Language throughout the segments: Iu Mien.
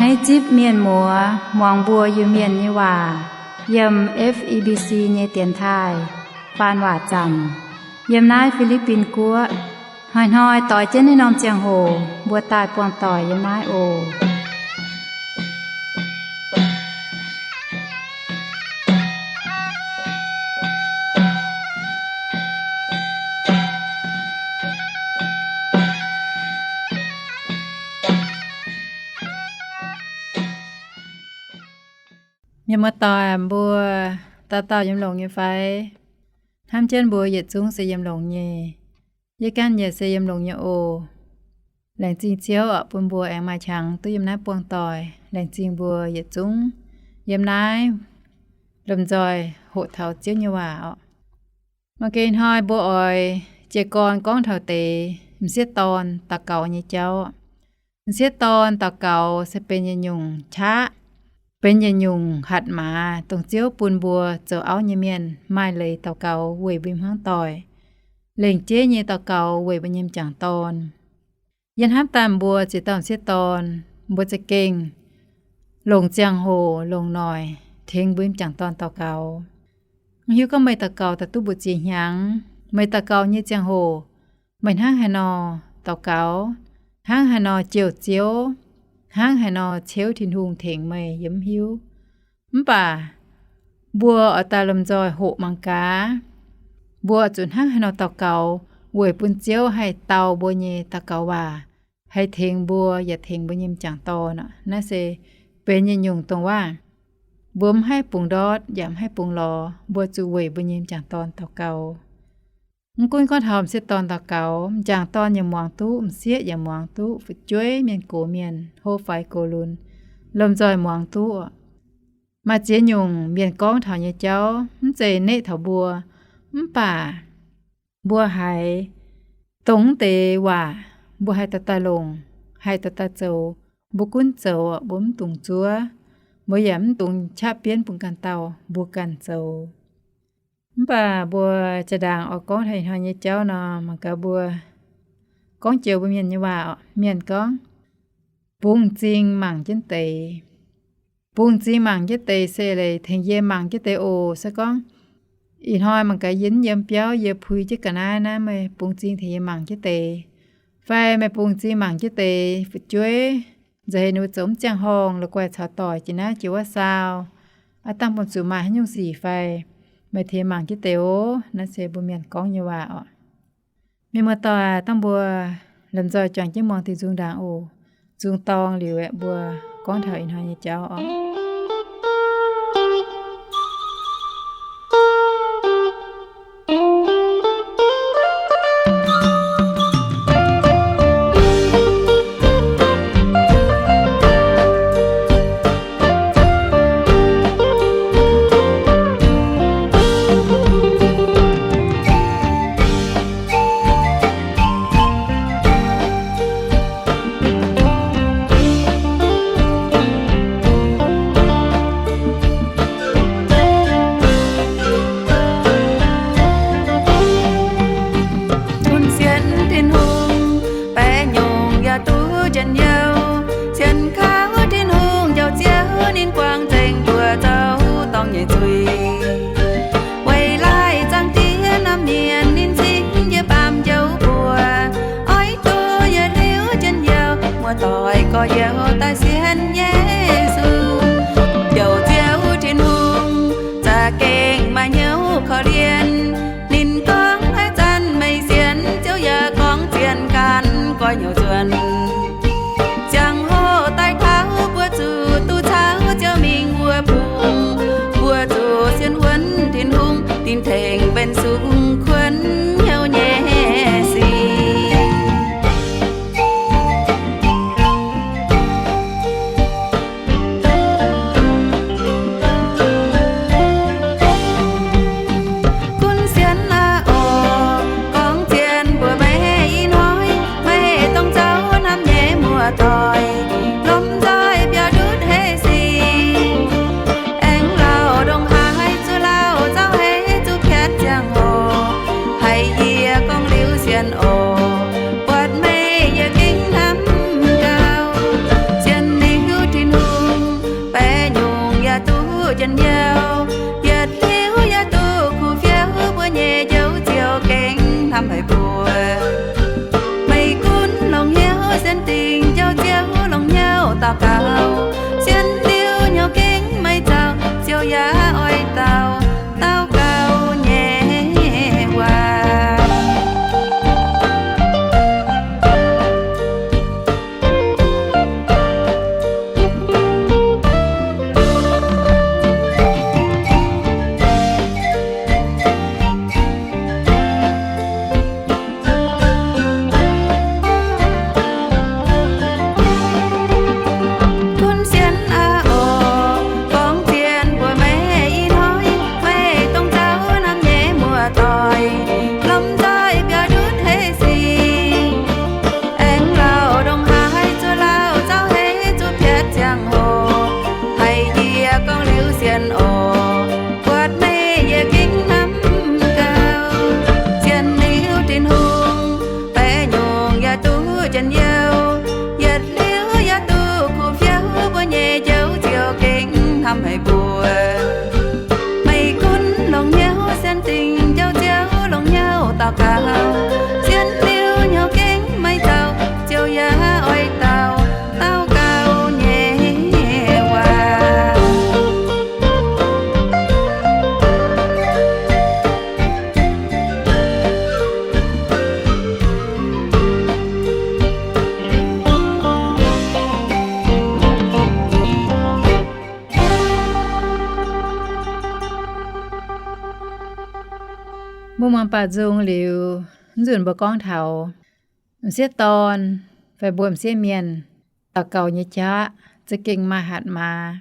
Naaiv zipv mienh muoz muangx mbuo Iu-Mienh nyei waac yiem F E B C nyei dienx taaih faan waac zanc yiem naaiv Fi^li^bin Guoqv. Hnoi-hnoi doix jienv naaiv norm ziangh hoc mbuo daaih buangh doic yiem naaiv oc. Mienh muoz-doic, mbuo dauh dauh yiem longx nyei fai? Hnamv jienv mbuo yietc zungv se yiem longx nyei. Yie ganh yaac se yiem longx nyei oc. Laengz zingh Ziouv oc, bun mbuo aengx maaih qangx duqv yiem naaiv buangh doic. Laengz zingh mbuo yietc zungv yiem naaiv lomh nzoih hoqc taux Ziouv nyei waac oc. Maaih ganh hnoi mbuo oix jiez gorn gorngv taux deix m'sieqv dorn daux gaux nyei jauv. M'sieqv dorn daux gaux se benx yietc nyungc qaqv, benx yietc nyungc hatc maaz, dongh Ziouv bun mbuo zoux auv nyei mienh maaih leiz daux gaux weic mbuo hmuangv doic, lengc jeiv nyei daux gaux weic mbuo nyei m'jangc dorn. Yie hnamv daaih mbuo ziex dauh m'sieqv dorn, mbuo za'gengh longc ziangh hoc longc noic tengx mbuo m'jangc dorn daux gaux. Mv hiuv gorngv meih daux gaux daaih duqv mbu'ziex hnyangx, meih daux gaux nyei ziangh hoc meih hnangv haaix nor daux gaux, hnangv haaix nor jouh Ziouv, hnangv haaix nor ceuv Tin-Hungh tengx meih, yie mv hiuv. Mv baac mbuo oix daaih lomh nzoih hoqc mangc gaax, mbuo zuqc hnangv haaix nor daux gaux weic bun Ziouv haih dau mbuo nyei daux gaux waac, haih tengx mbuo yaac tengx mbuo nyei m'jangc dorn. Naaiv se benx yietc nyungc dongh waac mbuo mv haih bungx ndortv yaac mv haih bungx lorz, mbuo zuqc weic mbuo nyei m'jangc dorn daux gaux. Mv gunv gorngv taux m'sieqv dorn daux gaux, m'jangc dorn yaac muangx duqv, m'sieqv yaac muangx duqv, fu'jueiv, mienh gox mienh, hlo faix gox lunx, lomh nzoih muangx duqv. Maaih ziex nyungc mienh gorngv taux nyei jauv mv zeiz neqv taux mbuo, mv baac mbuo haiz dongh deix waac mbuo haih daaih daaih longc, haih daaih daaih zoux, mbuo gunv zoux, mbuo mv dungx zuov, mbuo yaac mv dungx qaqv bienv bun ganh dauh, mbuo ganh zoux. Mv baac mbuo jaa-ndaangc oix gorngv taux ih hnoi nyei jauv nor, mangc gaax mbuo gorngv joux mbuo mienh nyei waac, mienh gorngv, bungx m'zing mangc jienv deix. Bungx m'zing mangc jienv deix se leiz tengx yie mangc jienv deix oc. Se gorngv ih hnoi mangc gaax yie mv yiem biauv, yie puix jienv ga'naaiv naaiv, meih bungx m'zing tengx yie mangc jienv deix. Fai meih bungx m'zing mangc jienv deix fu'jueiv, nza'heix ninh mbuo zoux mv ziangh horngh, la'guaih caux doic jiex naaiv jiex wuov saau, aav dangh bun zuqc maaih haaix nyungc sic fai, meih tengx mangc jienv deix oc. Naaiv se mbuo mienh gorngv nyei waac oc. Mienh muoz-doic, dangh mbuo lomh nzoih juangc jienv muangx diuh nzung ndaangc oc. Nzung dorng liuz aeqv, mbuo gorngv taux ih hnoi nyei jauv oc. Bun sienx Tin-Hungh baeqc nyungc yaac duqv njien-youh. Sienx kaux Tin-Hungh Njoux Ziouv, ninh guangc nzengc mbuo zoux dorngc nyei zuiz. Weic laaih Zaangc Diex naamh mienh, ninh cingx yie baamh njoux mbuo. Oix duqv yietc liuz njien-youh, muoz-doic gorx-youz daaih sienx Yesu. Njoux Ziouv Tin-Hungh za'gengh maaih hnyouv korv-lienh. Ninh gorngv, haaix zanc meih sienx Ziouv yaac gorngv zien gan goiv nyouc nzuonx. Ziangh hoc daaih taux, mbuo zuqc duqv caux Ziouv mingh wuov bung. Mbuo zuqc sienx wuonv Tin-Hungh, ninh tengx benx sung kuonx hnyouv nyei sic. Gunv sienx aqv oc, gorngv zien mbuox meih ih hnoi, meih dongh zaux hnamv nyei muoz-doic, lomh nzoih biaux ndutv hec sic. Aengx lauh ndongc haaix zuqc lauh, zaux hec zuqc piatv ziangh hoc. Njien-youh yietc liuz yaac duqv kuh fiouv, mbuo nyei njoux ziouc gengh hnamv haic mbuo. Meih gunv longc hnyouv sienx dingc, njoux ziouc longc hnyouv daux gaux. Sienx liuz hnyouv gengh maiv zaux, ziouc yaac oix daux daux gaux nyei waac. Gunv sienx aqv oc, gorngv zien mbuox meih ih hnoi, meih dongh zaux namh nyei muoz-doic, lomh nzoih biaux ndutv hec sic. Aengx lauh ndongc haaix zuqc lauh zaux heix zuqc piatv ziangh hoc, haiz yie gorngv liuz sienx oc, buatc meih yie gengh hnamv gauh. Sienx liuz Tin-Hungh, baeqc nyungc yaac duqv njien-youh. Yietc liuz yaac duqv kuh fiouv, mbuo nyei njoux ziouc gengh hnamv haic mbuo. Meih gunv longc hnyouv sienx dingc, njoux ziouc longc hnyouv daux gaux. Sienx liuz hnyouv gengh maiv zaux, ziouc yaac oix daux daux gaux nyei waac. Mbuo muangx baac nzung liuz, nzunc mbuo gorngv taux m'sieqv dorn fai mbuo m'sieqv mienh daux gaux nyei jauv za'gengh maaih hatc maaz,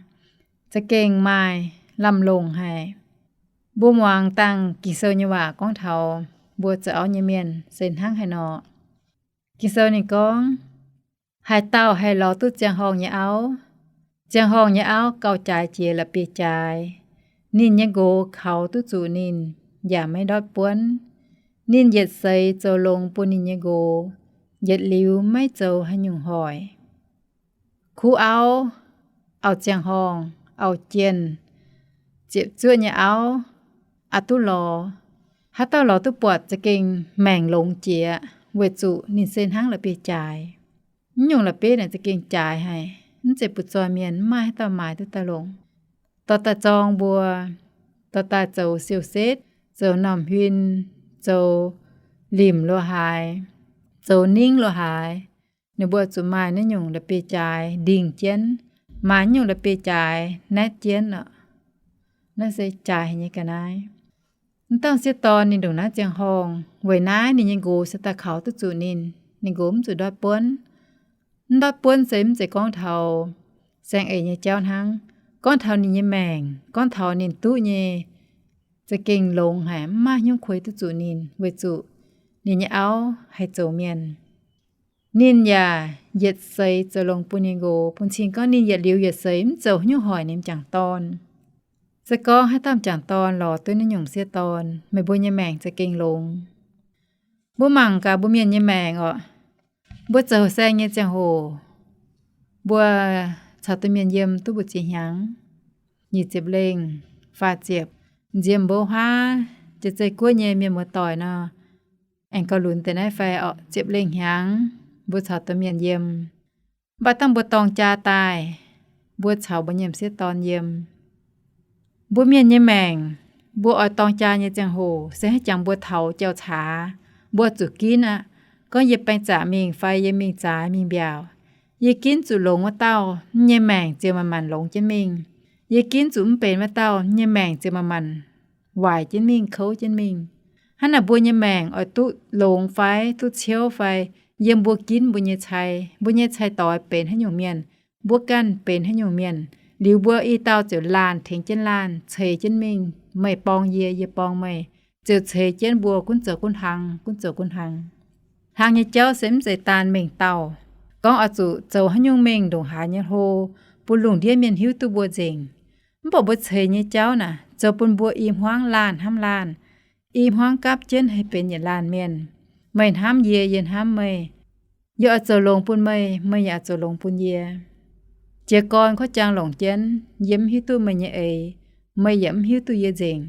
za'gengh maaih lamh longc haic. Mbuo muangx dangh Ging-Sou nyei waac gorngv taux mbuo zoux auv nyei mienh se hnangv haaix nor. Ging-Sou ninh gorngv, haaix dauh haih lorz duqv ziangh horngh nyei auv, ziangh horngh nyei auv gauh jaaix jiex la'bieiv-jaaix. Ninh nyei nqox kaux duqv zuqc ninh, yaac maiv ndortv buonv. Ninh yietc seix zoux longx bun ninh nyei nqox, yietc liuz maiv zoux haaix nyungc hoic. Kuv auv, auv-ziangh horngh, auv-jienh, ziepc zuoqv nyei auv, aqc duqv lorz. Haaix dauh lorz duqv buatc za'gengh maengc longx jiex, weic zuqc ninh se hnangv la'bieiv-jaaix. Mv nyungc la'bieiv naaic za'gengh jaaix haic, mv zeiz butv-zoih mienh, mv maaih haaix dauh maaiz duqv daaih longx. Dorh daaih zorng mbuo, dorh daaih zoux siou-setv, zoux normh huin, zoux limc lo haaix, zoux ningv lo haaix, ninh mbuo zuqc maaih naaiv nyungc la'bieiv-jaaix ndingh jienv, maaih naaiv nyungc la'bieiv-jaaix naetv jienv oc. Naaiv se jaaix haic nyei ga'naaiv. Mv dangh m'sieqv dorn ninh ndongc naaiv ziangh horngh, weic naaiv ninh nyei nqox se daaih kaux duqv zuqc ninh, ninh nqox mv zuqc ndortv buonv. Mv ndortv buonv se mv zeiz gorngv taux saeng-eix nyei jauv hnangv, gorngv taux ninh nyei maengc, gorngv taux ninh duqv nyei za'gengh longx haic, mv maaih haaix nyungc kuei duqv zuqc ninh, weic zuqc ninh nyei auv haih zoux mienh. Ninh yaac yietc seix zoux longx bun ninh nqox, bun cing gorngv ninh yietc liuz yietc seix mv zoux haaix nyungc hoic ninh m'jangc dorn. Se gorngv haaix dauh m'jangc dorn lorz duqv naaiv nyungc m'sieqv dorn, meih mbuo nyei maengc za'gengh longx. Mbuo mangc gaax mbuo mienh nyei maengc oc. Mbuo zoux saeng nyei ziangh hoc, mbuo caux domh mienh yiem duqv mbu'ziex hnyangx, nyic ziepc lengh, faah ziepc, nziex mbouv huaav, jiex zeiv guoqv nyei mienh muoz-doic nor, aengx gauh lunx deix naaiv fai oc, ziepc lengh hnyangx mbuo caux domh mienh yiem. Mv baac dangh mbuo dorng jaa daaih, mbuo caux mbuo nyei m'sieqv dorn yiem. Mbuo mienh nyei maengc, mbuo oix dorng jaa nyei ziangh hoc se hnangv jangx mbuo taux jauv-caax, mbuo zuqc ginv aqv. Gorngv yie baeng zaqc mingh fai yie mingh zaaix mingh mbiaauc, yie ginv zuqc longx wuov dauh, yie nyei maengc ziouc manc-manc longx jienv mingh. Yie ginv zuqc mv benx wuov dauh, yie nyei maengc ziouc manc-manc waaic jienv mingh, kouv jienv mingh. Hnangv naaic mbuo nyei maengc oix duqv longx fai duqv ciouv fai, yiem mbuo ginv mbuo nyei cai, mbuo nyei cai-doix benx haaix nyungc mienh, mbuo ganh benx haaix nyungc mienh, liuz mbuo i dauh ziouc laanh tengx jienv laanh ceix jienv mingh, meih borng yie, yie borng meih, ziouc ceix jienv mbuo gunv zoux gunv hlang, gunv zoux gunv hlang. Hlang nyei jauv se mv zeiz daanh mengh dauh. Gorngv oix zuqc zoux haaix nyungc mengh ndongc haaix nyei hlo, bun lungh ndiev mienh hiuv duqv mbuo nzengc. Mv baac mbuo ceix nyei jauv naaic zoux bun mbuo i hmuangv laanh hnamv laanh, i hmuangv gapv jienv haih benx yietc laanh mienh. Meih hnamv yie, yie hnamv meih. Yie oix zoux longx bun meih, meih yaac oix zoux longx bun yie. Jiez gorn kuov jangx longc jienv, yie mv hiuv duqv meih nyei eix, meih yaac mv hiuv duqv yie nzengc.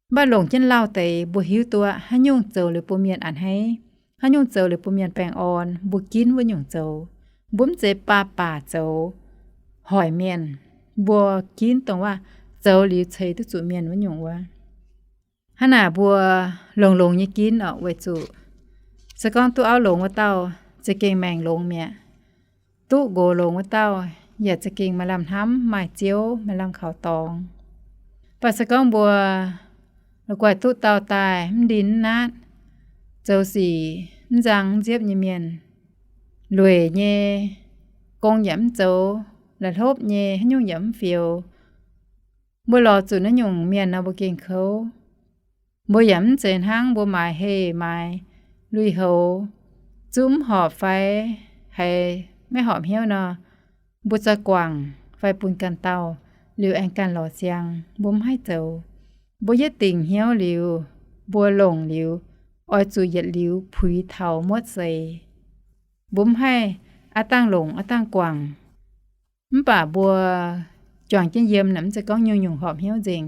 Mv baac longc jienv lauh deix mbuo hiuv duqv haaix nyungc zoux liuz bun mienh a'hneiv, haaix nyungc zoux liuz bun mienh baengh orn, mbuo ginv wuov nyungc zoux. Mbuo mv zeiz baac-baac zoux hoic mienh. Mbuo ginv dongh waac zoux liuz ceix duqv zuqc mienh wuov nyungc wuov. Hnangv naaic mbuo longx-longx nyei ginv oc, weic zuqc se gorngv duqv auv longx wuov dauh za'gengh maengc longx mi'aqv. Duqv nqox longx wuov dauh yaac za'gengh maaih lamh hnamv, maaih ziouv, maaih lamh kaux dorngx. Mv baac se gorngv mbuo la'guaih duqv dauh daaih mv ndin mv natv, zoux sic mv nzang mv nziepv nyei mienh, lueic nyei, gong yaac mv zoux, la'hlopv nyei, haaix nyungc yaac mv fioux, mbuo lorz zuqc naaiv nyungc mienh nor mbuo gengh kouv. Mbuo yaac mv zeiz hnangv mbuo maaiz heh maaiz lui-houx, zuqv mv horpc fai haiz maiv horpc hnyouv nor, mbuo za'guangc fai bun ganh dauh liuz aengx ganh lorz siang. Mbuo mv haih zoux. Mbuo yietv dingc hnyouv liuz, mbuo longc liuz, oix zuqc yietc liuz puix taux muotv seix. Mbuo mv haih aav dangh longc aav dangh guangc. Mv baac mbuo juangc jienv yiem naaic mv zeiz gorngv nyungc-nyungc horpc hnyouv nzengc.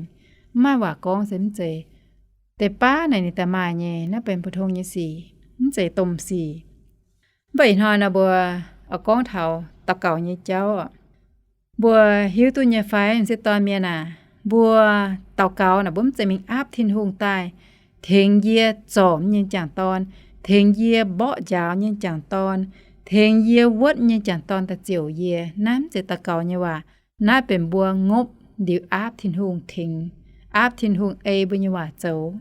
Mv maaih waac gorngv se mv zeiz. Deix baav naaic ninh daaih maaih nyei, naaiv benx 普通 nyei sic, mv zeiz domh sic. Mv baac ih hnoi nor mbuo oix gorngv taux daux gaux nyei jauv oc. Mbuo hiuv duqv nyei fai, m'sieqv dorn mienh aah? Mbuo daux gaux naaic mbuo mv zeiz mingh aapv Tin-Hungh daaih tengx yie zorc nyei m'jangc dorn, tengx yie mborqv njaaux nyei m'jangc dorn, tengx yie wuotv nyei m'jangc dorn daaih ziouc yie. Naaiv mv zeiz daux gaux nyei waac. Naaiv benx mbuo ngopv liuz aapv Tin-Hungh tengx, aapv Tin-Hungh ei mbuo nyei waac zoux.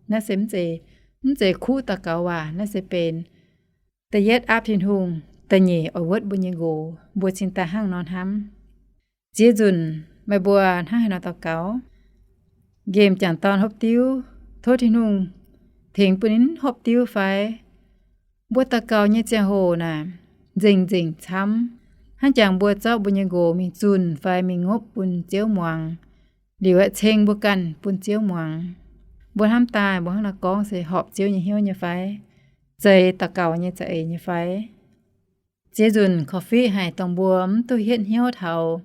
Naaiv se mv zeiz, mv zeiz kuv daux gaux waac. Naaiv se benx da'yietv aapv Tin-Hungh, da'nyeic oix wuotv mbuo nyei nqox. Mbuo cingx daaih hnangv nor hnamv. Ziex nzunc meih mbuo hnangv haaix nor daux gaux? Nqemh m'jangc dorn hopv diuv, tov Tin-Hungh tengx bun ninh hopv diuv fai? Mbuo daux gaux nyei ziangh hoc naaic nzengc-nzengc camv. Hnangv jangx mbuo zorqv mbuo nyei nqox mingh zunh fai mingh ngopv bun Ziouv muangx, liuz aeqv, ceng mbuo ganh bun Ziouv muangx. Mbuo hnamv daaih mbuo hnangv naaiv gorngv se horpc Ziouv nyei hnyouv nyei fai? Zeiz daux gaux nyei za'eix nyei fai? Ziex nzunc korv-fiqv haic dongh mbuo mv duqv hietv hnyouv taux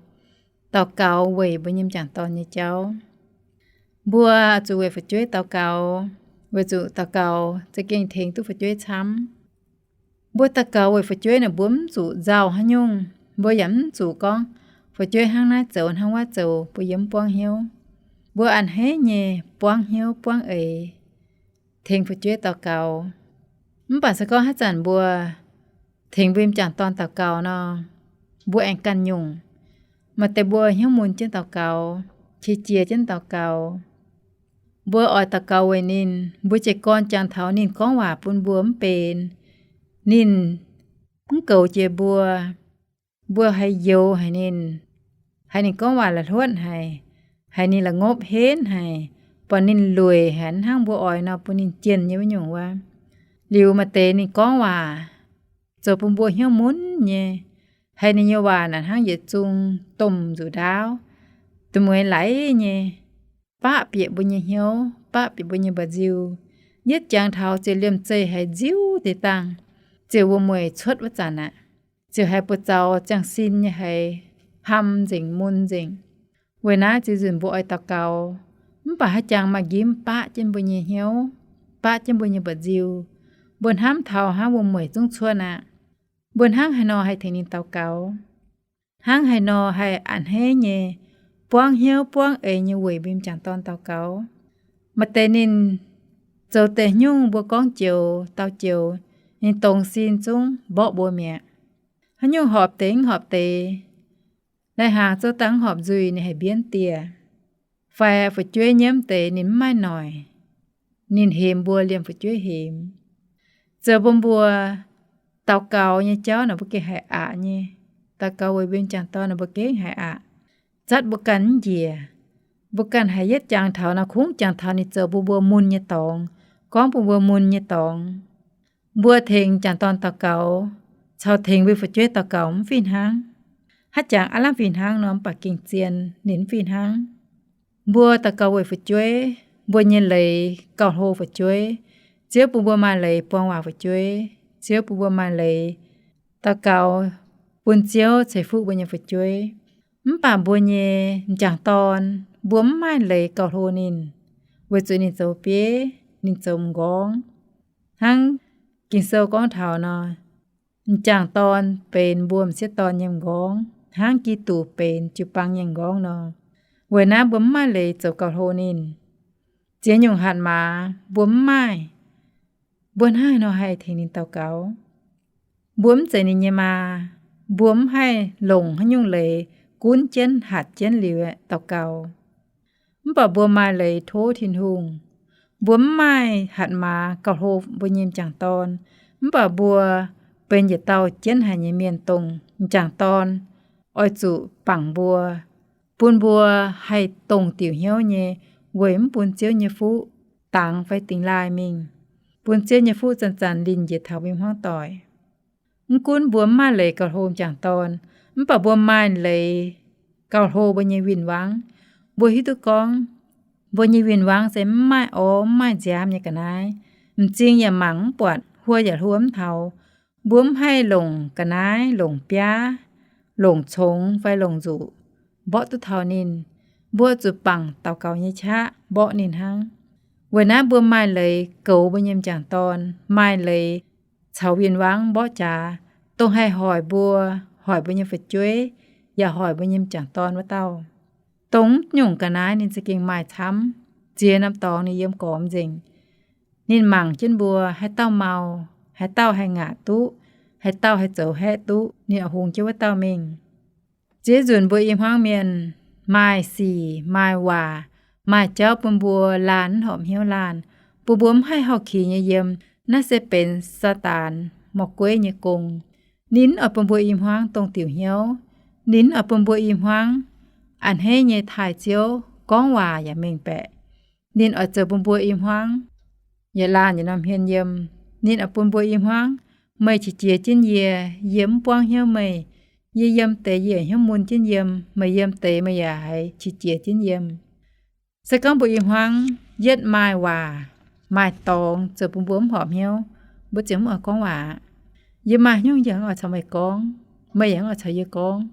daux gaux weic mbuo nyei m'jangc dorn nyei jauv. Mbuo zuqc weic fu'jueiv daux gaux, weic zuqc daux gaux za'gengh tengx duqv fu'jueiv camv. Mbuo daux gaux weic fu'jueiv naaic mbuo mv zuqc nzauh haaix nyungc. Mbuo yaac mv zuqc gorngv fu'jueiv hnangv naaiv zoux hnangv wuov zoux mbuo yiem mv buangv hnyouv. Mbuo a'hneiv nyei buangv hnyouv buangv eix tengx fu'jueiv daux gaux. Mv baac se gorngv haaix zanc mbuo tengx mbuo m'jangc dorn daux gaux nor, mbuo aengx ganh nyungc. Maaih deix mbuo hnyouv mun jienv daux gaux, qiex jiez jienv daux gaux. Mbuo oix daux gaux weic ninh, mbuo jiez gorn jangx taux ninh gorngv waac bun mbuo mv benx, ninh mv goux jiex mbuo, mbuo haiz youx haic ninh, haiz ninh gorngv waac la'hluotv haic, haiz ninh la'ngopv henv haic, buatc ninh lueic haic hnangv mbuo oix nor bun ninh jienh nyei wuov nyungc wuov. Liuz maaih deix ninh gorngv waac zoux bun mbuo hnyouv mun nyei, haiz ninh nyei waac naaic hnangv yietc zung domh nzuqc ndaauv, du'mueiz laiz nyei, baqv bieqc mbuo nyei hnyouv, baqv bieqc mbuo nyei mba'nziu. Yietv jangx taux ziouc liemh zeih haiz nziuv deix dangh, ziouc wuom-mueic cuotv wuov zanc aqv. Ziouc haiz buoz zaux ziangh sin nyei haiz ham nzengc mun nzengc. Weic naaiv ziex nzunc mbuo oix daux gaux, mv baac haaix jangx maaih njimv baqv jienv mbuo nyei hnyouv, baqv jienv mbuo nyei mba'nziu, mbuo hnamv taux hnangv wuom-mueic zungv cuotv aqv. Mbuo hnangv haaix nor haih tengx ninh daux gaux? Hnangv haaix nor haih a'hneiv nyei buangv hnyouv buangv eix nyei weic mbuo m'jangc dorn daux gaux? Maaih deix ninh zoux deix nyungc mbuo gorngv joux dau joux, ninh dongz sin zungv mborqv mbuo mi'aqv. Haaix nyungc horpc deix mv horpc deix, lai-hnaangx zouv dangh mv horpc nzuih ninh haih mbienv dieh. Fai fu'jueiv nyiemv deix ninh mv maaih noic, ninh hemx mbuo liemh fu'jueiv hemx. Zoux bun mbuo daux gaux nyei jauv naaic mbuo gengh haiz aqc nyei. Daux gaux weic mbuo m'jangc dorn naaic mbuo gengh haiz aqc. Zatv mbuo ganh mv njiec. Mbuo ganh haiz yietv jangx taux naaic kungx jangx taux ninh zoux bun mbuo mun nyei dorngx, gorngv bun mbuo mun nyei dorngx. Mbuo tengx m'jangc dorn daux gaux caux tengx mbuo fu'jueiv daux gaux mv fih hnangv. Haaix jangx aav lamh fih hnangv nor, mv baac gengh zien ninh mv fih hnangv. Mbuo daux gaux weic fu'jueiv, mbuo nyei leiz gauh hlo fu'jueiv. Ziouv bun mbuo maaih leiz buang waac fu'jueiv. Ziouv bun mbuo maaih leiz daux gaux bun Ziouv ceix fuqv mbuo nyei fu'jueiv. Mv baac mbuo nyei m'jangc dorn, Mbuo mv maaih leiz gauh hlo ninh, weic zuqc ninh zoux bieiv, ninh zoux m'nqorngv. Hnangv Ging-Sou gorngv taux nor, m'jangc dorn benx mbuo m'sieqv dorn nyei m'nqorngv, hnangv Giduc benx jiu-baang nyei m'nqorngv nor. Weic naaiv mbuo mv maaih leiz zoux gauh hlo ninh. Ziex nyungc hatc maaz mbuo mv maaih, mbuo hnangv haaix nor haih tengx ninh daux gaux? Mbuo mv zeiz ninh nyei maa, mbuo mv haih longc haaix nyungc leiz gunv jienv hatc jienv liuz daux gaux. Mv baac mbuo maaih leiz tov Tin-Hungh. Mbuo mv maaih hatc maaz gauh hlo mbuo nyei m'jangc dorn, mv baac mbuo benx yietc dauh jienv haic nyei mienh, dongh m'jangc dorn oix zuqc bangc mbuo, bun mbuo haih dongh diuc hnyouv nyei, weic mv bun Ziouv nyei fuqv dangx fai dingx laaih mingh, bun Ziouv nyei fuqv zanc-zanc linh njiec taux mbuo nyei hmuangv doic. Mv gunv mbuo mv maaih leiz gauh hlo m'jangc dorn, mv baac mbuo maaih leiz gauh hlo mbuo nyei win-wangv. Mbuo hiuv duqv gorngv, mbuo nyei win-wangv se mv maaih orv mv maaih nziaamv nyei ga'naaiv, m'zing yaac mangc mv buatc, huo yaac hluo mv taux. Mbuo mv haih longc ga'naaiv, longc biaav, longc congx fai longc nzuqc mborqv duqv taux ninh. Mbuo zuqc bangc daux gaux nyei qaqv mborqv ninh hnangv. Weic naaiv mbuo maaih leiz goux mbuo nyei m'jangc dorn, maaih leiz caux win-wangv mborqv jaax, dongh haih hoic mbuo, hoic mbuo nyei fu'jueiv, yaac hoic mbuo nyei m'jangc dorn wuov dauh. Dongh nyungc ga'naaiv ninh za'gengh maaih camv, ziex norm dorngx ninh yiem gormx nzengc. Ninh mangc jienv mbuo, haaix dauh mau, haaix dauh haih ngaatc duqv, haaix dauh haih zoux haeqv duqv, ninh oix hungx jienv wuov dauh mingh. Ziex nzunc mbuo i hmuangv mienh maaih sic, maaih waac, maaih jauv bun mbuo laanh mv horpc hnyouv laanh, bun mbuo mv haih hauh-kix nyei yiem. Naaiv se benx Saadaan, morh-gueiv nyei gong. Ninh mv oix bun mbuo i hmuangv dongh diuc hnyouv. Ninh mv oix bun mbuo i hmuangv a'hneiv nyei taaih Ziouv, gorngv waac yaac mengh baeqc. Ninh oix zoux bun mbuo i hmuangv yietc laanh yietc norm hmien yiem. Ninh oix bun mbuo i hmuangv, meih qiex jiez jienv yie, yie mv buangv hnyouv meih. Yie yiem deix yie hnyouv mun jienv yiem, meih yiem deix meih yaac haiz qiex jiez jienv yiem. Se gorngv mbuo i hmuangv yietv maaih waac, maaih dorngx zoux bun mbuo mv horpc hnyouv, mbuo ziouc mv oix gorngv waac aqv. Yie maaih hnyouv yie mv oix caux meih gorngv, meih yaac mv oix caux yie gorngv.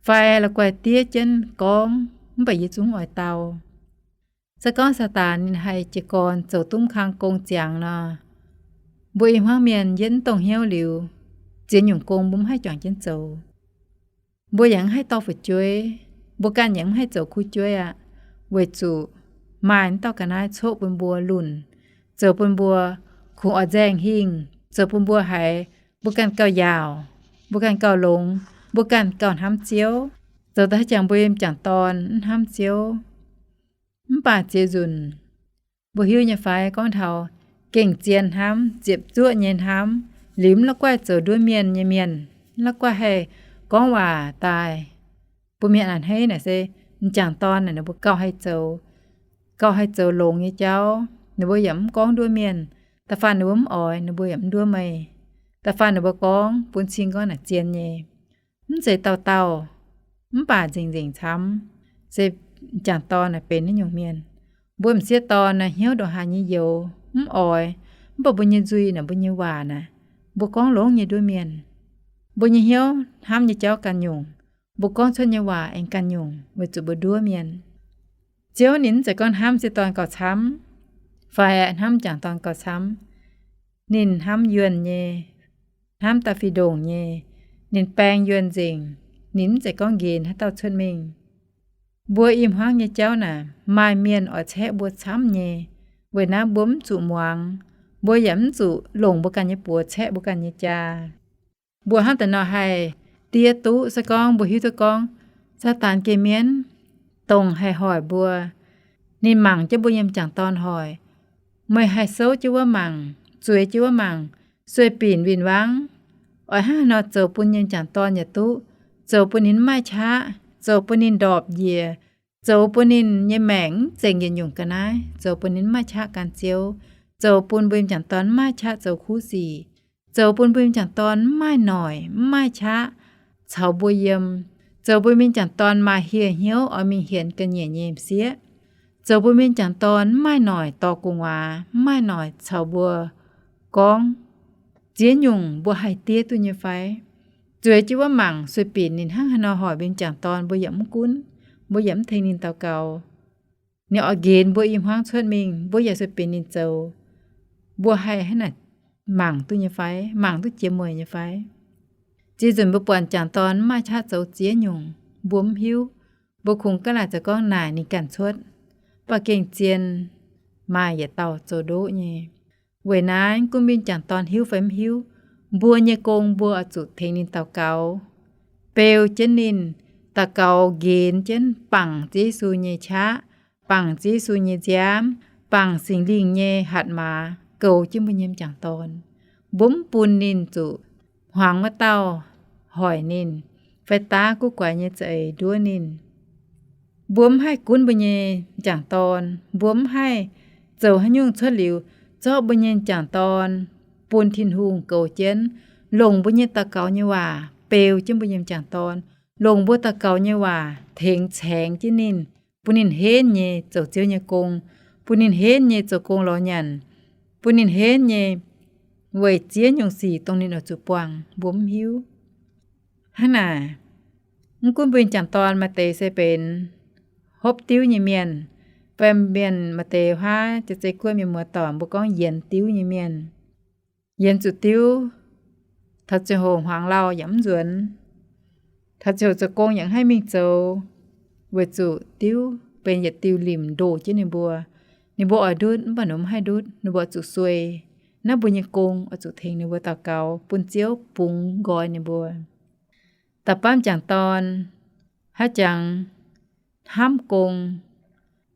Fai la'guaih diev jienv gorngv, mv baac yie zungv mv oix dau. Se gorngv Saadaan ninh haih jiez gorn zoux dumv kang gong ziangx nor, mbuo i hmuangv mienh yietv mv dongh hnyouv liuz, ziex nyungc gong mbuo mv haih juangc jienv zoux. Mbuo yaac mv haih dorh fu'jueiv, mbuo ganh yaac mv haih zoux kuv jueiv aqv, weic zuqc maaih mv dauh ga'naaiv coqv bun mbuo lunc, zoux bun mbuo kungx oix nzaeng hingh, zoux bun mbuo haiz mbuo ganh gauh yaauc, mbuo ganh gauh longx, mbuo ganh gauh hnamv Ziouv, zoux daaih haaix jangx mbuo nyei m'jangc dorn mv hnamv Ziouv. Mv baac ziex nzunc, mbuo hiuv nyei fai gorngv taux gengh zien hnamv, ziepc zuoqv nyei hnamv, liuz mv la'guaih zoux nduov mienh nyei mienh, mv la'guaih haih gorngv waac daaih bun mienh a'hneiv naaic se m'jangc dorn naaic ninh mbuo gauh haih zoux, gauh haih zoux longx nyei jauv. Ninh mbuo yaac mv gorngv nduov mienh. Da'faanh ninh mbuo mv oix, ninh mbuo yaac mv nduov meih. Da'faanh ninh mbuo gorngv bun cing gorngv naaic zien nyei. Mv zeiz dauh dauh, mv baac nzengc nzengc camv se m'jangc dorn naaic benx naaiv nyungc mienh. Mbuo m'sieqv dorn naaic hnyouv ndongc haaix nyei youz mv oix, mv baac mbuo nyei nzuih naaic, mbuo nyei waac naaic, mbuo gorngv longx nyei nduov mienh. Mbuo nyei hnyouv hnamv nyei jauv ganh nyungc, mbuo gorngv cuotv nyei waac aengx ganh nyungc weic zuqc mbuo nduov mienh. Ziouv ninh mv zeiz gorngv hnamv m'sieqv dorn gauh camv, fai hnamv m'jangc dorn gauh camv. Ninh hnamv yuonh nyei, hnamv da'fih ndongc nyei. Ninh baeng yuonh nzengc. Ninh mv zeiz gorngv nqenx haaix dauh cuotv mingh. Mbuo i hmuangv nyei jauv naaic, maaih mienh oix caeqv mbuo camv nyei. Weic naaiv mbuo mv zuqc muangx. Mbuo yaac mv zuqc longc mbuo ganh nyei buoz caeqv mbuo ganh nyei jaa. Mbuo hnamv daaih nor haih diev duqv. Se gorngv mbuo hiuv duqv gorngv Saadaan geh mienv, dongh haih hoic mbuo, ninh mangc jienv mbuo nyei m'jangc dorn hoic. Meih haih souv jienv wuov mangc, zueiz jienv wuov mangc, sueih binc win-wangv, oix hnangv haaix nor zoux bun nyei m'jangc dorn yaac duqv, zoux bun ninh mv maaih qaqv, zoux bun ninh ndorpc njiec, zoux bun ninh nyei maengc mv zengc yietc nyungc ga'naaiv, zoux bun ninh mv maaih qaqv gan Ziouv, zoux bun mbuo m'jangc dorn mv maaih qaqv zoux kuv sic, zoux bun mbuo m'jangc dorn mv maaih noic, mv maaih qaqv caux mbuo yiem, zoux bun m'jangc dorn maaih hieh hnyouv oix mingh hienx ga'nyiec nyei m'sieqv, zoux bun m'jangc dorn mv maaih noic dorh gu'nguaaz, mv maaih noic caux mbuo gorngv. Ziex nyungc mbuo haih diev duqv nyei fai? Zueiz jienv wuov mangc, sueih binc ninh hnangv haaix nor hoic m'jangc dorn, mbuo yaac mv gunv, mbuo yaac mv tengx ninh daux gaux. Ninh oix nqenx mbuo i hmuangv cuotv mingh, mbuo yaac sueih benx ninh zoux. Mbuo haih hnangv naaic mangc duqv nyei fai? Mangc duqv jiex mueic nyei fai? Ziex nzunc mbuo buatc m'jangc dorn mv maaih qaqv zoux ziex nyungc, mbuo mv hiuv. Mbuo kungx gaav laaic zoux gorngv naaic ninh ganh cuotv, mv baac gengh zien maaih yietc dauh zoux ndoqv nyei. Weic naaiv gunv mbuo m'jangc dorn hiuv fai mv hiuv, mbuo nyei gong mbuo oix zuqc tengx ninh daux gaux, beu jienv ninh, daux gaux nqenx jienv, bangc Ziouv Yesu nyei qaqv, bangc Ziouv Yesu nyei nziaamv, bangc Singx Lingh nyei hatc maaz goux jienv mbuo nyei m'jangc dorn. Mbuo mv bun ninh zuqc hmuangx wuov dauh hoic ninh, fai daav guv guaix nyei za'eix nduov ninh. Mbuo mv haih gunv mbuo nyei m'jangc dorn. Mbuo mv haih zoux haaix nyungc cuotv liuz, zorqv mbuo nyei m'jangc dorn bun Tin-Hungh goux jienv, longc mbuo nyei daux gaux nyei waac beu jienv mbuo nyei m'jangc dorn, longc mbuo daux gaux nyei waac tengx caengx jienv ninh, bun ninh henv nyei zoux Ziouv nyei gong, bun ninh henv nyei zoux gong lorz nyanc, bun ninh henv nyei weic ziex nyungc sic dongh ninh oix zuqc buangh, mbuo mv hiuv. Hnangv naaic, mv gunv mbuo nyei m'jangc dorn maaih deix se benx hopv diuv nyei mienh, fai mienh maaih deix huaav jiex zei guoqv mienh muoz-doic mbuo gorngv yienx diuv nyei mienh. Yienx zuqc diuv, taux ziangh hoc hmuangx lauh yaac mv nzuonx, taux ziangh hoc zoux gong yaac mv haih mingh zoux, weic zuqc diuv benx yietc diuh limc ndoh jienv ninh mbuo. Ninh mbuo oix ndutv mv baac ninh mbuo mv haih ndutv, ninh mbuo oix zuqc suei. Naaiv mbuo nyei gong oix zuqc tengx ninh mbuo daux gaux, bun Ziouv bungx nqoi ninh mbuo. Da'baav m'jangc dorn haaix jangx hnamv gong,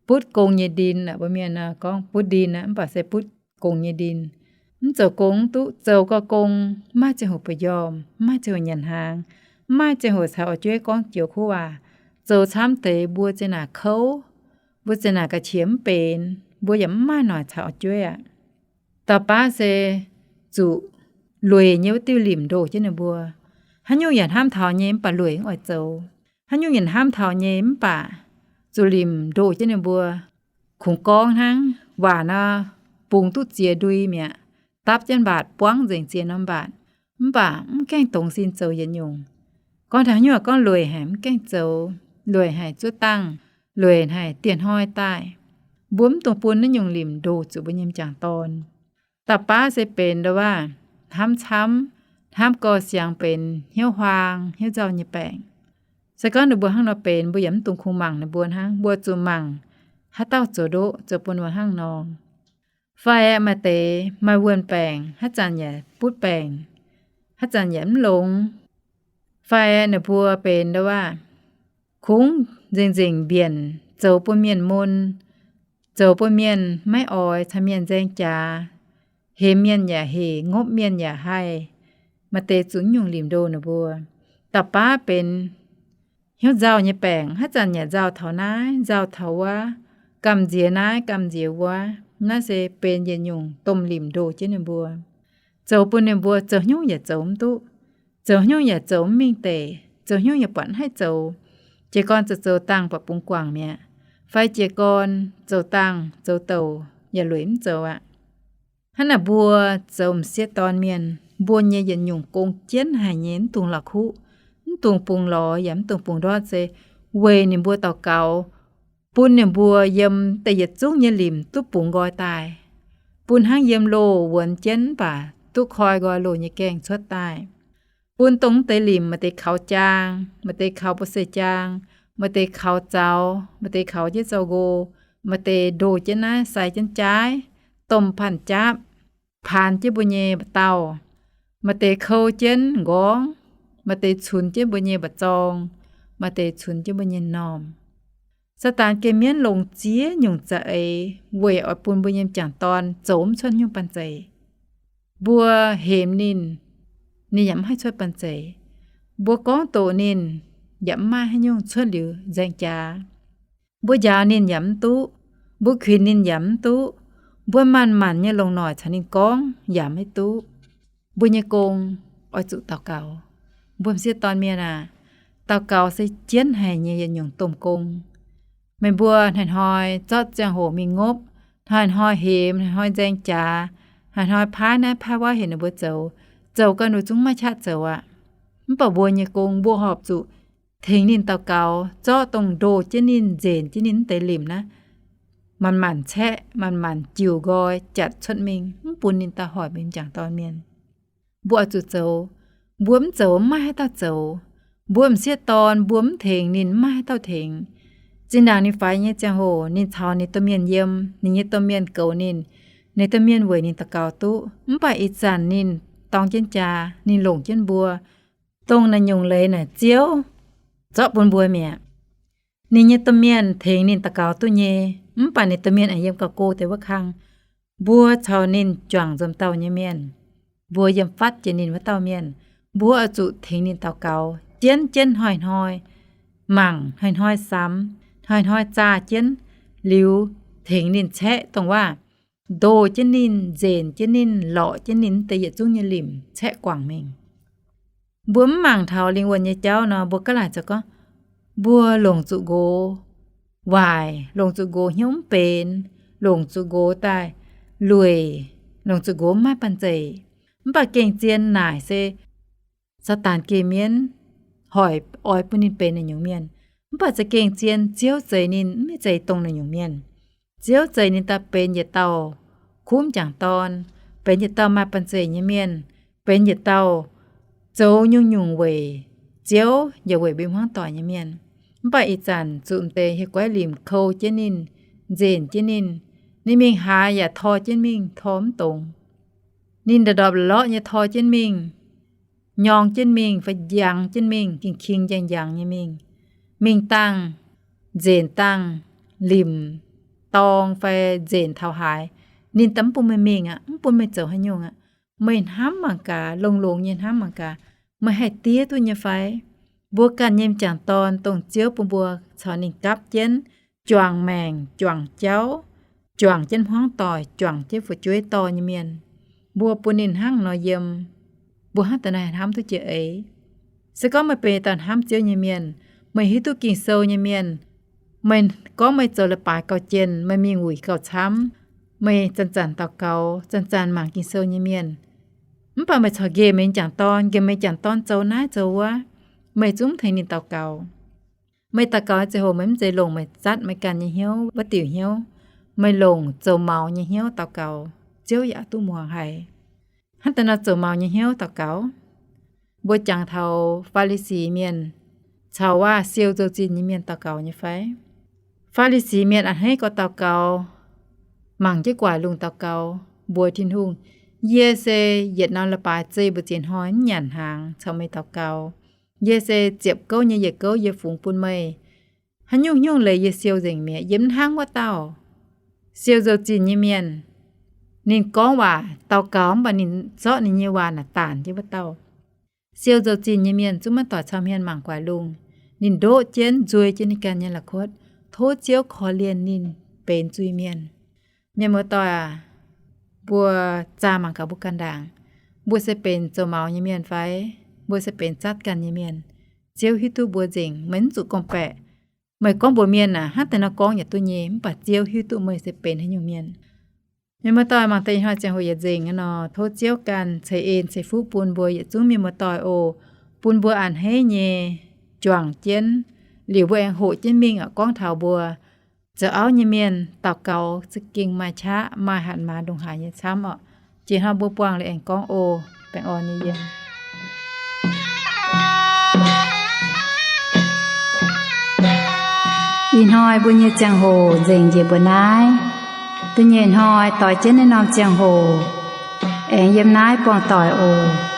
butv gong nyei ndin aqv. Mbuo mienh gorngv butv ndin aqv, mv baac se butv gong nyei ndin. Mv zoux gong mv duqv, zoux gau gong mv maaih ziangh hoc ba'njormh, mv maaih ziangh hoc nyanc hnaangx, mv maaih ziangh hoc caux orv-jueiv gorngv joux kuv waac. Zoux camv deix mbuo zinh naaic kouv, mbuo zinh naaic ga'qiex mv benx, mbuo yaac mv maaih noic caux orv-jueiv aqv. Da'baav se zuqc lueic nyei wuov diuh limc ndoh jienv ninh mbuo. Haaix nyungc yaac hnamv taux nyei mv baac lueic mv oix zoux. Haaix nyungc yaac hnamv taux nyei mv baac zuqc limc ndoh jienv ninh mbuo. Kungx gorngv hnangv, waac nor bungx duqv ziex ndui mi'aqv, dapv jienv mbaatc buangv nzengc ziex norm mbaatc, mv baac mv gaengh dongz sin zoux yietc nyungc. Gorngv taux haaix nyungc gorngv lueic haic mv gaengh zoux, lueic haic zuov dangh, lueic haic dieh hnoi daaih. Mbuo mv dungx bun naaiv nyungc limc ndoh zuqc mbuo nyei m'jangc dorn. Da'baav se benx ndo waac hnamv camv, hnamv gau siangx benx hnyouv huaang hnyouv nzauh nyei baengc. Se gorngv ninh mbuo hnangv nor benx, mbuo yaac mv dungx kungx mangc ninh mbuo hnangv, mbuo zuqc mangc haaix dauh zoux ndoqv zoux bun mbuo hnangv nor. Fai maaih deix maaih wuonh baengc, haaix zanc yaac butv baengc, haaix zanc yaac mv longx. Fai ninh mbuo benx ndo waac kungx nzengc-nzengc mbienc, zoux bun mienh mun, zoux bun mienh maiv oix caux mienh nzaeng jaax, hemx mienh yaac hec, ngopv mienh yaac haih. Maaih deix zuqc nyungc limc ndoh ninh mbuo. Da'baav benx hnyouv nzauh nyei baengc, haaix zanc yaac nzauh taux naaiv nzauh taux wuov, gamh nziex naaiv gamh nziex wuov. Naaiv se benx yietc nyungc domh limc ndoh jienv ninh mbuo, zoux bun ninh mbuo zoux haaix nyungc yaac zoux mv duqv, zoux haaix nyungc yaac zoux mv mingh deic, zoux haaix nyungc yaac buatc mv haih zoux. Jiez gorn zoux zoux dangh buatc bungx guangc mi'aqv, fai jiez gorn zoux dangh zoux douc yaac lueic mv zoux aqv. Hnangv naaic mbuo zoux m'sieqv dorn mienh, mbuo nyei yietc nyungc gong jienv haic nyei, mv dungx la'kuqv, mv dungx bungx lorz yaac mv dungx bungx ndortv, se weic ninh mbuo daux gaux, bun ninh mbuo yiem deix yietc zungv nyei limc duqv bungx nqoi daaih, bun hnangv yiem loh wuonx jienv mv baac duqv koi nqoi loh nyei gaengh cuotv daaih. Bun dongh mv deix limc, maaih deix kaux jaang, maaih deix kaux ba'seix jaang, maaih deix kaux zaux, maaih deix kaux jienv zaux nqo, maaih deix ndoh jienv naaiv sai jienv jaaiv, domh panh jaapv, paan jienv mbuo nyei mba'dauh, maaih deix kou jienv nqorngv, maaih deix cunx jienv mbuo nyei mba'zorng, maaih deix cunx jienv mbuo nyei m'normh. Saadaan geh mienv longc ziex nyungc za'eix weic oix bun mbuo nyei m'jangc dorn zoux mv cuotv nyungc banh zeic. Mbuo hemx ninh, ninh yaac mv haih cuotv banh zeic. Mbuo gorngv doqc ninh, yaac mv maaih haaix nyungc cuotv liuz nzaeng jaax. Mbuo njaaux ninh yaac mv duqv, mbuo kuinx ninh yaac mv duqv, mbuo manc-manc nyei longc noic caux ninh gorngv yaac maiv duqv. Mbuo nyei gong oix zuqc daux gaux. Mbuo m'sieqv dorn mienh aac, daux gaux se jienv haic nyei yietc nyungc domh gong. Meih mbuo hnoi-hnoi zorqv ziangh hoc mingh ngopv, hnoi-hnoi hemx, hnoi-hnoi nzaeng jaax, hnoi-hnoi paaiv naaiv paaiv wuov heuc ninh mbuo zoux, zoux gau ninh zungv maiv qaqv zoux aqv. Mv baac mbuo nyei gong mbuo horpc zuqc tengx ninh daux gaux, zorqv dongh ndoh jienv ninh, nzenc jienv ninh mv deix limc naaiv, manc-manc caeqv, manc-manc jiuc nqoi, jatc cuotv mingh, mv bun ninh daaih hoic mbuo nyei m'jangc dorn mienh. Mbuo oix zuqc zoux. Mbuo mv zoux, mv maaih haaix dauh zoux. Mbuo m'sieqv dorn, mbuo mv tengx ninh, mv maaih haaix dauh tengx. Zinh ndaangc ninh faix nyei ziangh hoc, ninh caux ninh domh mienh yiem, ninh nyei domh mienh goux ninh, ninh domh mienh weic ninh daux gaux duqv. Mv baac ih zanc ninh dorng jienv jaa, ninh longc jienv mbuo, dongh naaiv nyungc leiz naaic Ziouv zorqv bun mbuo mi'aqv. Ninh nyei domh mienh tengx ninh daux gaux duqv nyei, mv baac ninh domh mienh aengx yiem gauh go deix wuov kang. Mbuo caux ninh juangc nzomc dauh nyei mienh, mbuo yiem fatv jiex ninh wuov dauh mienh, mbuo oix zuqc tengx ninh daux gaux, jienv jienv hnoi-hnoi mangc, hnoi-hnoi samx, hnoi-hnoi zaah jienv, liuz tengx ninh caeqv dongh waac, ndoh jienv ninh, nzenc jienv ninh, lorqc jienv ninh deix yietc zungv nyei limc caeqv guangc mingh. Mbuo mv mangc taux lingh wuonh nyei jauv nor, mbuo gaav laaic zoux gorngv, mbuo longc zuqc nqox waaic, longc zuqc nqox hnyouv mv benx, longc zuqc nqox daaih lueic, longc zuqc nqox mv maaih banh zeic. Mv baac gengh zien naaic se Saadaan geh mienv hoic oix bun ninh benx naaiv nyungc mienh. Mv baac za'gengh zien Ziouv zeix ninh mv zeiz dongh naaiv nyungc mienh. Ziouv zeix ninh daaih benx yietc dauh kuv m'jangc dorn, benx yietc dauh maaih banh zeic nyei mienh, benx yietc dauh zoux nyungc-nyungc weic Ziouv yaac weic mbuo hmuangv doic nyei mienh. Mv baac ih zanc zuqc m'deix hieh guaiv limc kou jienv ninh, nzenc jienv ninh. Ninh mingh haaix yaac tor jienv mingh, tor mv dongz. Ninh ndorpc-ndorpc lorqc nyei tor jienv mingh, nyorng jienv mingh fai njangx jienv mingh, ging-king njang-njangx nyei mingh. Mingh dangh, nzenc dangh, limc dorng fai nzenc taux haaix, ninh daaih mv bun meih mingh aqv, mv bun meih zoux haaix nyungc aqv. Meih hnamv mangc gaax, longx-longx nyei hnamv mangc gaax, meih haih diev duqv nyei fai? Mbuo ganh nyei m'jangc dorn, dongh Ziouv bun mbuo caux ninh gapv jienv, juangc maengc, juangc jauv, juangc jienv hmuangv doic, juangc jienv fu'jueiv dorh nyei mienh, mbuo bun ninh hnangv nor yiem, mbuo hnangv da'naaiv hnamv duqv jiex eix. Se gorngv meih benx dauh hnamv Ziouv nyei mienh, meih hiuv duqv Ging-Sou nyei mienh, meih gorngv meih zoux leiz-baaix gauh jienh, meih mingh wuic gauh camv, meih zanc-zanc daux gaux, zanc-zanc mangc Ging-Sou nyei mienh, mv baac meih corc nqemh meih m'jangc dorn, nqemh meih m'jangc dorn zoux naaiv zoux wuov, meih zungv mv tengx ninh daux gaux. Meih daux gaux ziangh hoc meih mv zeiz longc meih zatv meih ganh nyei hnyouv, wuov diuc hnyouv. Meih longc zoux maux nyei hnyouv daux gaux, Ziouv yaac duqv muangx haic. Hnangv daaih nor zoux maux nyei hnyouv daux gaux, mbuo jangx taux Faa^li^si Mienh caux waac-siou nzou-zinh nyei mienh daux gaux nyei fai? Faa^li^si Mienh a'hneiv gorx daux gaux, mangc jienv gu'nguaaic lungh daux gaux, mbuox Tin-Hungh, yie se yietc norm leiz-baaix zei mbu'ziex hnoi mv nyanc hnaangx caux meih daux gaux. Yie se ziepc gouv nyei yietc gouv yie fungx bun meih. Haaix nyungc nyungc leiz yie siou nzengc mi'aqv, yie mv hnangv wuov dauh. Siou nzou-zinh nyei mienh, ninh gorngv waac daux gaux mv baac ninh zorqv ninh nyei waac naaic daanc jienv wuov dauh. Siou nzou-zinh nyei mienh zungv maiv doic cau hmien mangc gu'nguaaic lungh. Ninh ndoqv jienv nzuei jienv ninh ganh nyei la'kuotv, tov Ziouv korv-lienh ninh benx zuiz-mienh. Mienh muoz-doic aac, mbuo zaah mangc gaax mbuo ganh ndaangc. Mbuo se benx zoux maux nyei mienh fai? Mbuo se benx zatv ganh nyei mienh? Ziouv hiuv duqv mbuo nzengc, meih mv zuqc gorngv-baeqc. Meih gorngv mbuox mienh aac, hnangv deix nor gorngv yaac duqv nyei, mv baac Ziouv hiuv duqv meih se benx haaix nyungc mienh. Mienh muoz-doic, mangc deix ih hnoi ziangh hoc yietc nzengc nor, tov Ziouv ganh ceix en ceix fuqv bun mbuo yietc zungv mienh muoz-doic oc. Bun mbuo a'hneiv nyei juangc jienv, liuz mbuo aengx hoqc jienv mingh oc. Gorngv taux mbuo zoux auv nyei mienh daux gaux za'gengh maaih qaqv, maaih hatc maaz ndongc haaix nyei camv oc. Jiex hnoi mbuo buangh liuz aengx gorngv oc. Baengh orn nyei yiem. Ih hnoi mbuo nyei ziangh hoc nzengc njiec mbuo naaiv. Da'nyeic hnoi doix jienv naaiv norm ziangh hoc aengx yiem naaiv buangh doic oc.